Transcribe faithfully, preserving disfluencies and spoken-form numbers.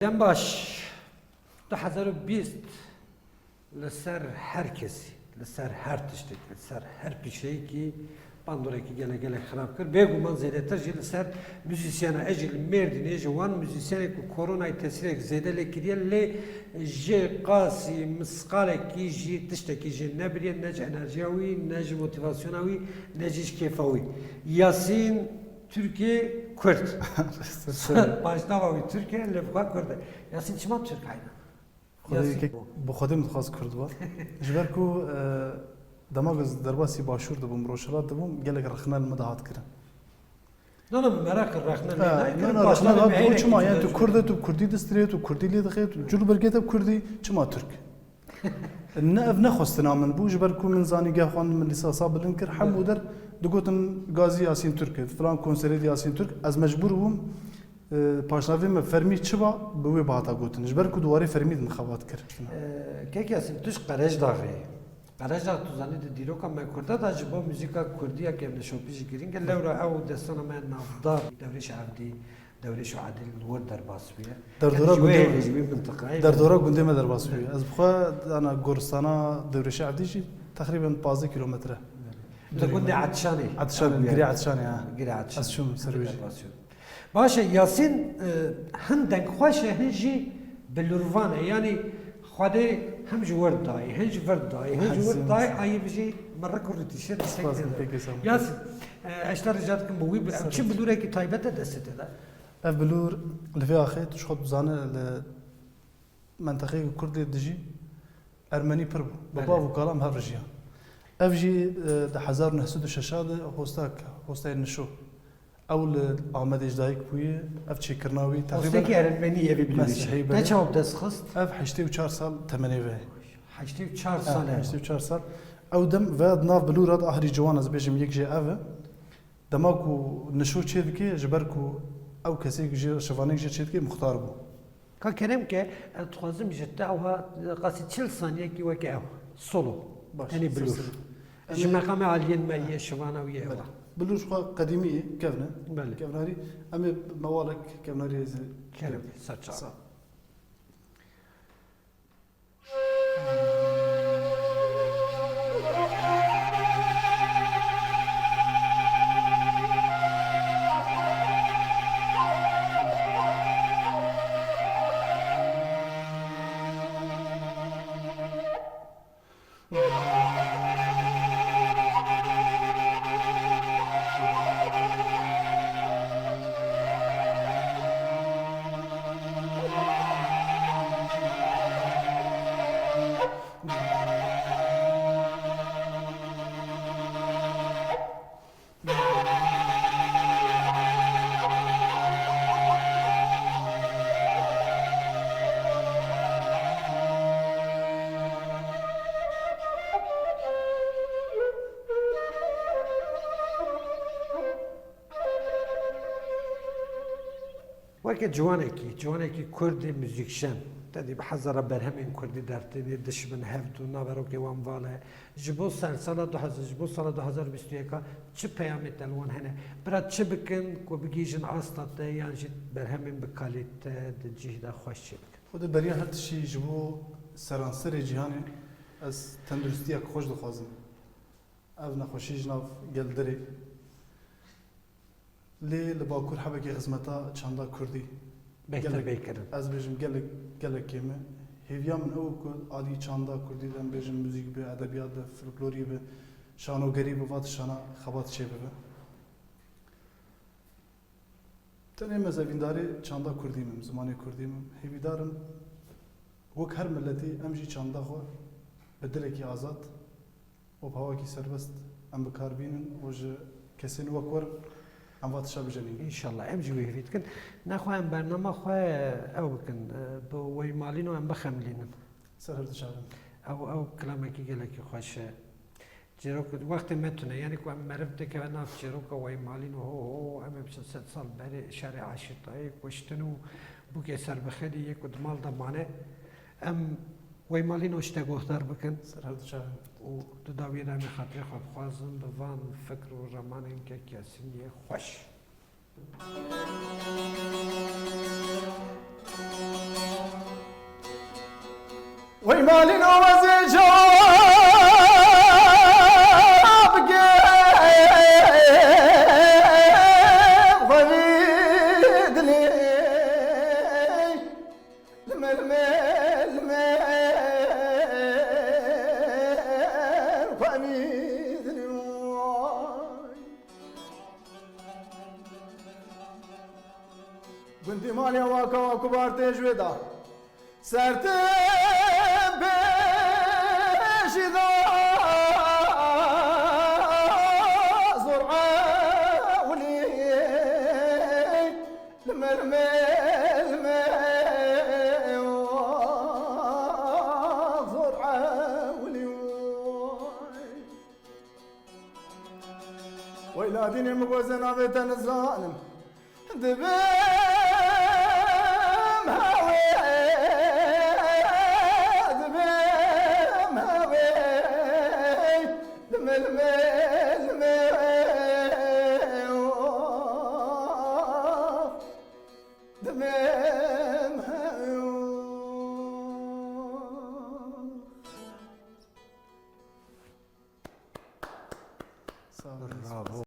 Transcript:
Dem baş, du hezar û bîst li ser her kesî, li ser her tiştekî, li ser her pîşeyekî bandoreke gelek gelek xirab kir. Bêguman zêdetir jî li ser muzîsyena, ez jî li Mêrdînê ji wan muzîsyenek ku koronayê tesîrek zêde lê kiriye, lê ji qasî misqalekî jî tiştekî jê nebiriye, ne ji enerjiya wî, ne ji motîvasyona wî, ne jî ji kêfa wî. Yasîn Tirkê Kurd. Paşnava wî Tirk e, lê bi xwe Kurd e. Yasîn çima Tirk heyna? Xwedê Yasîn kek bû. Bi Xwedê min dixwest Kurd ba. Ji ber ku, e, dema ku ez derbasî Başûr dibûm, Rojhilat dibûm, gelek rexne li min de hat kirin. Na, na, min meraq kir, rexne lê Ha, nayê na, kirin, na, paşnavê rexne hat bihêle dibû, çima? Kurdî Yani de tu Kurd e, tu bi Kurdî distire, tu Kurdî lê dixê, tu cil bergê te bi Kurdî, çima Tirk? Ne, ev ne xwestina min bû, ji ber ku min zanîgeh xwend, min lîsansa bilind kir, hemû der digotin gazî Yasîn Tirk e, filan konserê de Yasîn Tirk, ez mecbûr bûm, e, paşnavê me fermî çi ba, bi wê bihata gotin. Ji ber ku di warê fermî de min xebat kir. E, kek Yasîn, tu ji Qerejdaxê yî. Qerejdax, tu zanî, di dîroka me Kurda de ji bo muzîka Kurdî ya kevneşopî jî girîng e. Lewra ew destana me navdar, Dewrêş Evdî, Dewrêş û Edîl li wir derbas bûye. Derdora Yanî ji wê gundê me, hêvê, ji wî mintiqayê derdora gundê me derbas bûye. Evet. Ez bi xwe ana goristana Dewrêşê Evdî jî teqrîben pazdeh kîlometre. Evet. Li gundê Etşanê. Etşan, Ew girê yer. Etşanê, ha. Girê Etşanê. Ez çûm ser wê jî. Derbas bûye. Baş e, Yasîn, e, hin deng xweş e, hin jî bilûrvan e. Yanî Xwedê hem ji wir dayê, hin ji vir dayê, hin ji wir dayê, ayê bijî min rik û rûtîşe tiştek Spas, tê de. Pekî, sağ ol. Yasîn, e, ez ji te rica dikim bi wî bi-, em çi bilûrekî taybet e destê te de? Ev bilûr li vê axê tu ji xwe dizane li menteqeyeke Kurd lê dijî Ermenî pir bû. Bi Belê. Bav û kalam hev rijiyan. Ev jî, e, di hezar û neh sed û şeş de hostak, hostayê Nişo. Ew li Amedê ji dayik bûye, ev çêkirina wî teqrîben Hostekî Ermenî ye vê bilûrê. Mesihî, belê. Te çawa bi dest xist? Ev heştê û çar sal temenê ve ye. Heştê û çar sal e. Heştê û çar sal. Ew dem ve di nav bilûra de ahrî ciwan ez bêjim yek jê ev e. Dema ku Nişo çê dike, ji ber ku ew kesê ku jê şivanê jê çê dike, muxtar bû. Ka kerem ke, ez dixwazim ji te ew ha qasî çil saniyekî weke ew. Solo. Baş, Tenê bilûr. Sir, sir. Ji Em ê meqamê aliyên me yê şivana wî ye ew. Belê. Bilûr ji xwe qedîmî ye, kevn e. Belê. Kevnarî, em ê mewalek kevnarî ez ê Kerem, ser çav. Sağ ol. Weke ciwanekî, ciwanekî Kurdî muzîkjen, te dî bi hezara berhemên Kurdî dertênê, dişibin hevdû, naverokê wan vala ye. Ji bo ser sala du hezar, ji bo sala du hezar bîst û yek çi peyamê te li wan hene? Bira çi bikin ku bigihîjin asta te yan jî berhemên bi kalîte di cih de xweş çêbikin? Xwedê beriya her tiştî ji bo seranserê cîhanê ez tenduristiyek xweş dixwazim. Ev nexweşî ji nav gel dirê. Lê li Bakur hebekê xizmeta çanda Kurdî Bêhtir gelek, bê kirin. Ez bêjim gelek, gelek kêm e. Hêviya min ew ku alî çanda Kurdî de, em bêjin muzîk be, edebiyat be, folklorî be, şanogerî be, va tiştana xebat çêbibe. Tenê ez evîndarê çanda Kurdî me, zimanê Kurdî me. Hêvîdar im wek her miletî em jî çanda xwe bi dilekî azad û bi hawakî serbest em bi kar bînin û ji kesên wek we re em va tişta bijenîn. Înşallah, em jî wê hêvî dikin. Nexwe em bernama xwe ew bikin, e, bi Weymalîno em bixemilînin. Ser her du çavên. Ew, ew kilamekî gelekî xweş e. Çîrok, wextê me tune, yanî ku em meriv dikeve nav çîroka Weymalîno, ho, ho, em ê biçin sed sal berê şerê Aşîtayê, kuştin û bûkê serbixwedî yê ku di mal de mane. Em Weymalîno ji te guhdar bikin. Ser her du çavên. Û di dawiyê de em ê xatirê xwe bixwazin bi van fikr û ramanên kek Yasîniyê xweş. Wey malî no wezê ca bike xwevî dilê. Lime, lime, lime, xwevî dilê. Gundî malê waka wa kubar tê ji wê da. Sertin pêşî da zor ewilî. Lime, lime, lime, zor ewilî. Weyla dînê min goze navê te nizanim. Dibim hewê, dibim hewê, dibim, dibim, dibim hewê. Sağ olun. Bravo.